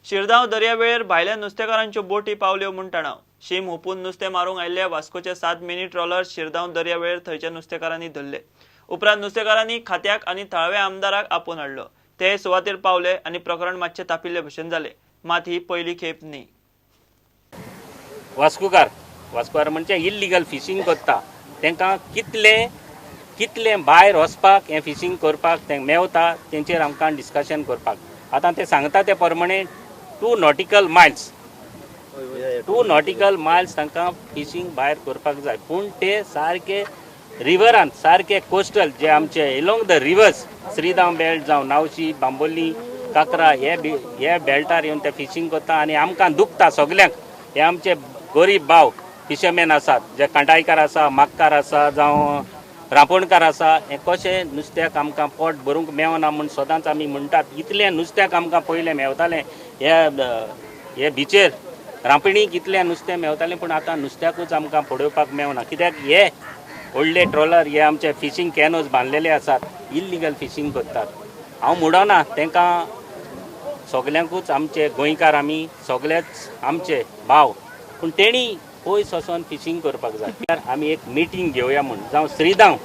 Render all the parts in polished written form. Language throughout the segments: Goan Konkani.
शिरदांव दर्यावेळेर भायल्या नुस्तेकारांच्यो बोटी पावल्यो म्हूण तणाव. शीम हुपून नुस्तें मारूंक आयिल्ल्या वास्कोचे 7 मिनी ट्रॉलर शिरदांव दर्यावेळेर थंयच्या नुस्तेकारांनी धरले. उपरांत नुस्तेकारांनी खात्याक आनी थळाव्या आमदाराक आपोवन हाडलो. ते सुवातेर पावले आनी प्रकरण मातशें तापिल्ले भशेन जालें. मात ही पयली खेप न्ही. वास्कोकार वास्कोकार म्हणजे इल्लिगल फिशींग करता तांकां कितले कितले भायर वचपाक हें फिशींग करपाक तें मेवता तेंचेर आमकां डिस्कशन करपाक. आतां ते सांगता ते प्रमाणे 2 नॉटिकल मायल्स 2 नॉटिकल मायल्स तांकां फिशींग भायर करपाक जाय. पूण ते सारके रिवरान सारके कोस्टल जे आमचे along the rivers Shridham belt जावं नावशी बांबोली काकरा हे बेल्टार येवन ते फिशींग करता आनी आमकां दुखता सगल्यांक. हे आमचे गरीब भाव फिशरमॅन आसात जे कांटायकार आसा, मागकार आसा जावं रांपोणकार आसा, हें कशें नुस्त्याक आमकां पोट भरूंक मेवना म्हूण सदांच आमी म्हणटात. इतलें नुस्त्याक आमकां पयलें मेवतालें हे बिचेर रांपणीक इतलें नुस्तें मेवतालें, पूण आतां नुस्त्याकूच आमकां पडोवपाक मेवना. कित्याक हे व्हडले ट्रॉलर हे आमचे फिशींग कॅनोज बांदलेले आसात, इल्लिगल फिशींग करतात. हांव म्हणना तांकां सगल्यांकूच आमचे गोंयकार आमी सगळेच आमचे भाव, पूण तेणी पयस वचोन फिशींग करपाक जाय. आमी एक मिटींग घेवया म्हूण जावं श्रीदांव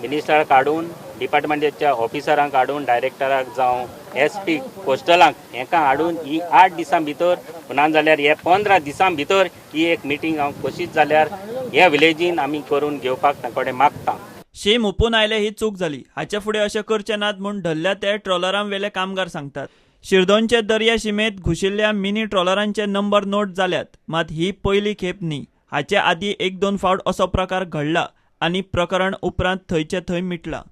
मिनिस्टराक हाडून डिपार्टमेंटाच्या ऑफिसरांक हाडून डायरेक्टराक जावं एस पी कोस्टलांक हेंकां हाडून ही 8 दिसां भितर ना जाल्यार हे 15 दिसां भितर ही एक मिटींग हांव कशीच जाल्यार ह्या विलेजीन आमी करून घेवपाक तांचे कडेन मागता. शीम हुपून आयले ही चूक जाली. हाचे फुडें अशें करचे नात म्हूण धरल्या ते ट्रॉलरांवेले कामगार सांगतात. शिरदोनचे दर्या शिमेंत घुशिल्ल्या मिनी ट्रॉलरांचे नंबर नोट जाल्यात. मात ही पयली खेप न्ही. हाचे आदी 1-2 फावट असो प्रकार घडला आनी प्रकरण उपरांत थंयचे थंय मिटला.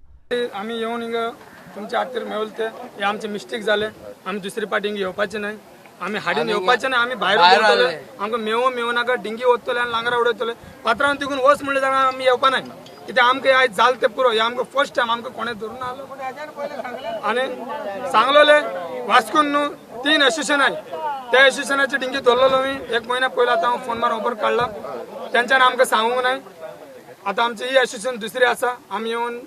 आमी येवन हिंगा तुमच्या हातीर मेवले ते हे आमचे मिस्टेक जाले. आमी दुसरे पाटी हिंगा येवपाचे नाही, आमी हाडून येवपाचे नाही, आमी भायर वतले. आमकां मेवो मेवो नाका, डिंगी वतले आनी लांगरा उडयतले. पात्रांव तिगून वच म्हणलें जाल्यार आमी येवपा नाही. कित्याक आमकां आयज जालें तें पुरो. हें आमकां फर्स्ट टायम, आमकां कोणें धरून आलो आनी सांगलोले वास्कोन न्हू 3 एसोसिएशन आहाय, त्या एसोसिएशनाची डिंगी धरलेलो आमी 1 म्हयन्या पयलो. आतां हांव फोन मारून खबर काडला, तेंच्यान आमकां सांगूंक नाय. आतां आमची ही एसोसिएशन दुसरी आसा. आमी येवन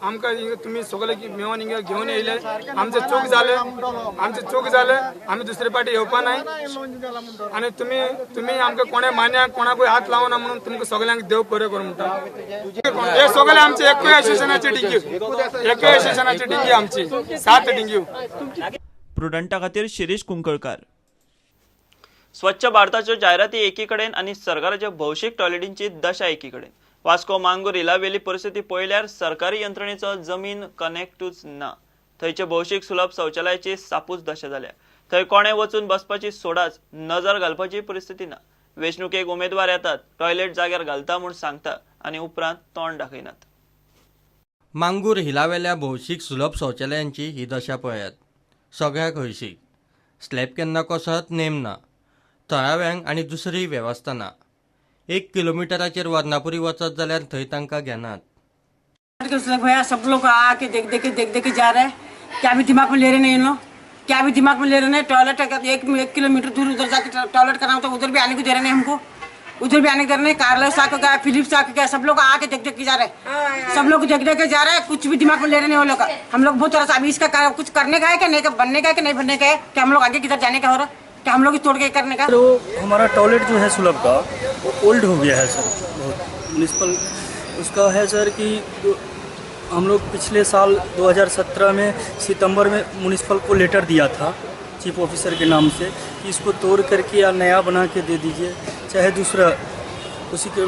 आमकां तुमी सगळे मेवन हिंगा घेवन येयले. आमचें चूक जालें, आमचें चूक जालें, आमी दुसरे पाटी येवपा नाय. आनी तुमी तुमी आमकां कोणें मान्याक कोणाकूय हात लावना म्हणून तुमकां सगळ्यांक देव बरें करूं म्हणटा. हे सगळे आमचे एकूय एसोसिएशनाची डिंगी, एकूय एसोसिएशनाची डिंगी आमची 7 डिंग्यू. प्रुडंटा खातीर शिरीष कुंकळकार. स्वच्छ भारताच्यो जायराती एकीकडेन आनी सरकाराच्या भौशीक टॉयलेटींची दशा एकीकडेन. वास्को मांगूर हिलावेली परिस्थिती पळयल्यार सरकारी यंत्रणेचो जमीन कनेक्टूच ना. थंयचे भौशीक सुलभ शौचालयाची सापूच दशा जाल्या. थंय कोणें वचून बसपाची सोडाच, नजर घालपाची परिस्थिती ना. वेंचणुकेक उमेदवार येतात, टॉयलेट जाग्यार घालता म्हूण सांगता आनी उपरांत तोंड दाखयनात. मांगूर हिलावेल्या भौशीक सुलभ शौचालयांची ही दशा पळयात. सगळ्याक हळशीक, स्लॅब केन्ना कोसळत नेम ना, थळाव्यांक आनी दुसरी वेवस्था ना. 1 किलोमिटराचेर वर्णापुरी वचत जाल्यार थंय तांकां घेनात. भैया सब लोग आके देख देख के देख देख के जा रहे हैं. क्या भी दिमाग में ले रहे नहीं लोग, क्या भी दिमाग में ले रहे नहीं. टॉयलेट 1 किलोमीटर दूर उधर जाके टॉयलेट करना तो उधर भी आने को दे रहे नहीं हमको, उधर भी आने को दे रहे नहीं. कार्लस आके गया, फिलिप्स आके गया, सब लोग आके देख देख के जा रहे हैं, सब लोग देख देख के जा रहे हैं. कुछ भी दिमाग में ले रहे नहीं वो लोग. हम लोग बहुत तरह से अभी इसका कुछ करने का है क्या नहीं, बनने का है कि नहीं बनने का है, क्या हम लोग आगे किधर जाने का हो रहा, क्या हम लोग तोड़ के करने का. तो हमारा टॉयलेट जो है सुलभ का वो ओल्ड हो गया है सर, बहुत म्यूनिसिपल उसका है सर कि हम लोग पिछले साल 2017 में सितंबर में म्यूनिसिपल को लेटर दिया था चीफ ऑफिसर के नाम से कि इसको तोड़ करके या नया बना के दे दीजिए, चाहे दूसरा उसी के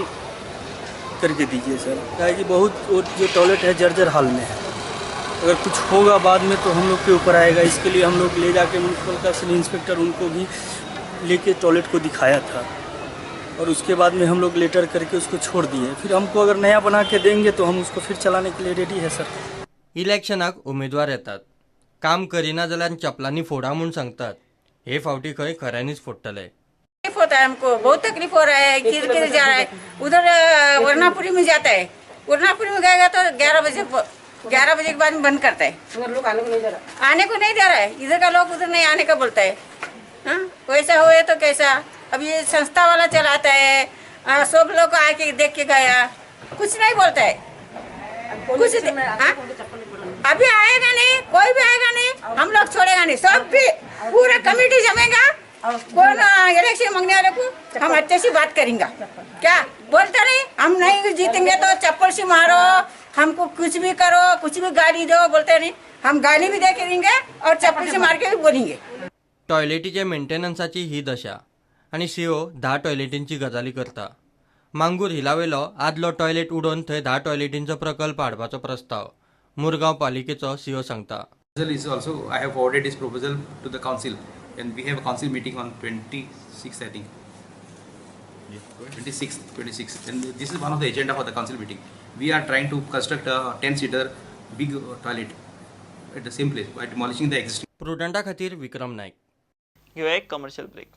करके दीजिए सर। क्या है कि बहुत वो जो टॉयलेट है जर्जर हाल में है, अगर कुछ होगा बाद में तो हम लोग के ऊपर आएगा। इसके लिए हम लोग ले जाके म्यूनिसिपल का सीनियर इंस्पेक्टर उनको भी लेके टॉयलेट को दिखाया था और उसके बाद में हम लोग लेटर करके उसको छोड़ दिए। फिर हमको अगर नया बना के देंगे तो हम उसको फिर चलाने के लिए रेडी है सर। इलेक्शनाक उमेदवार येतात, काम करिना जाल्यार चपलांनी फोडा म्हूण सांगतात. हे फावटी खंय खऱ्यांनीच फोडटले. तकलीफ होता है हमको, बहुत तकलीफ हो रहा है. गिर गिर जा रहा है. उधर वर्णापुरी में जाता है, वर्णापुरी में गएगा तो 11 बजे के बाद में बंद करता है. लोग आने को नहीं दे रहा, आने को नहीं दे रहा है. इधर का लोग उधर नहीं आने का बोलता है. हाँ, वैसा हुए तो कैसा. अब ये संस्था वाला चलाता है, सब लोग आके देख के गया, कुछ नहीं बोलता है कुछ. हाँ? अभी आएगा नहीं, कोई भी आएगा नहीं. हम लोग छोड़ेगा नहीं। सब भी पूरा कमेटी जमेगा, कौन इलेक्शन मांगने वाले को हम अच्छे से बात करेंगे। क्या बोलते नहीं, हम नहीं जीतेंगे तो चप्पल से मारो हमको, कुछ भी करो, कुछ भी गाली दो, बोलते नहीं। हम गाली भी दे के देंगे और चप्पल से मार के भी बोलेंगे। टॉयलेटीच्या मेंटेनन्साची ही दशा आनी सीओ 10 टॉयलेटींची गजाली करता। मांगूर हिलावेलो आदलो टॉयलेट उडोवन थंय 10 टॉयलेटींचो प्रकल्प हाडपाचो प्रस्ताव मुरगांव पालिकेचो सीओ सांगता। Proposal is also, I have forwarded this proposal to the council and we have a council meeting on 26th, I think. 26th, and this is one of the agenda for the council meeting. We are trying to construct a 10-seater big toilet at the same place by demolishing the existing. प्रुडंटा खातीर विक्रम नायक। घेवया एक कमर्शियल ब्रेक।